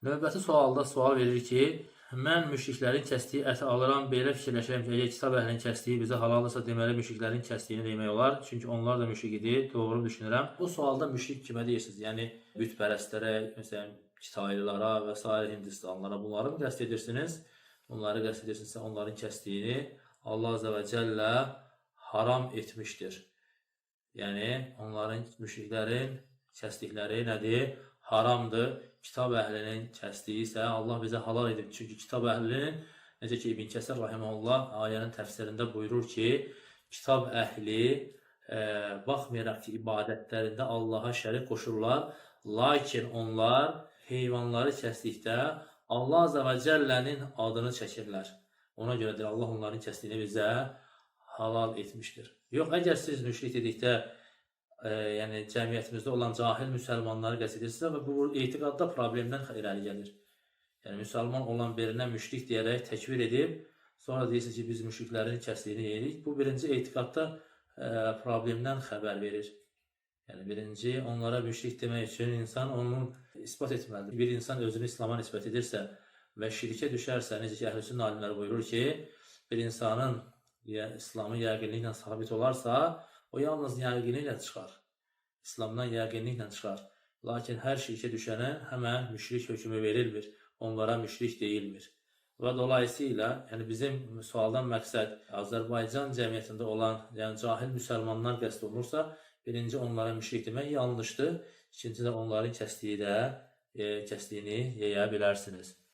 Növbəti sualda sual verir ki, mən müşriklərin kəsdiyi əti alıram, belə fikirləşirəm ki, əgər kitab əhlinin kəsdiyi bizə halaldırsa, deməli müşriklərin kəsdiyini demək olar. Çünki onlar da müşrik idi. Doğru düşünürəm. Bu sualda müşrik kimə deyirsiniz? Yəni bütpərəstlərə, məsələn, Kitaylılara və sair Hindistanlılara bunları mı qəsd edirsiniz? Bunları qəsd edirsinizsə, onların kəsdiyini Allah Azze və Cəllə haram etmişdir. Yəni onların, müşriklərin kəsdikləri nədir? Haramdır. Kitab əhlinin kəsdiyi isə Allah bizə halal edib. Çünki kitab əhlinin, necə ki İbn Kəsir rahimehullah ayənin təfsirində buyurur ki, kitab əhli baxmayaraq ki, ibadətlərində Allaha şərik qoşurlar, lakin onlar heyvanları kəsdikdə Allah Azze və Cəllənin adını çəkirlər. Ona görədir Allah onların kəsdiyini bizə halal etmişdir. Yox, əgər siz müşrik dedikdə yəni cəmiyyətimizdə olan cahil müsəlmanları qəsd edirsinizsə və bu etiqadda problemdən irəli gəlir. Yəni müsəlman olan birinə müşrik deyərək təkfir edib, sonra deyirsiniz ki, biz müşriklərin kəsdiyini yeyirik. Bu birinci etiqadda problemdən xəbər verir. Yəni birinci onlara müşrik demək üçün insan onun isbat etməlidir. Bir insan özünü İslama nisbət edirsə və şirkə düşərsə, necə ki Əhlüsünnə alimləri buyurur ki, bir insanın ya, İslamı yəqinliklə sabit olarsa, o yalnız yəqinliklə çıxar. İslamdan yəqinliklə çıxar. Lakin hər şirkə düşənə həmən müşrik hökmü verilmir. Onlara müşrik deyilmir. Və dolayısıyla, yəni bizim sualdan məqsəd Azərbaycan cəmiyyətində olan, yəni cahil müsəlmanlar qəsd olunursa, birinci onlara müşrik demək yanlışdır. İkinci də onların kəsdiyi də kəsdiyini yeyə bilərsiniz.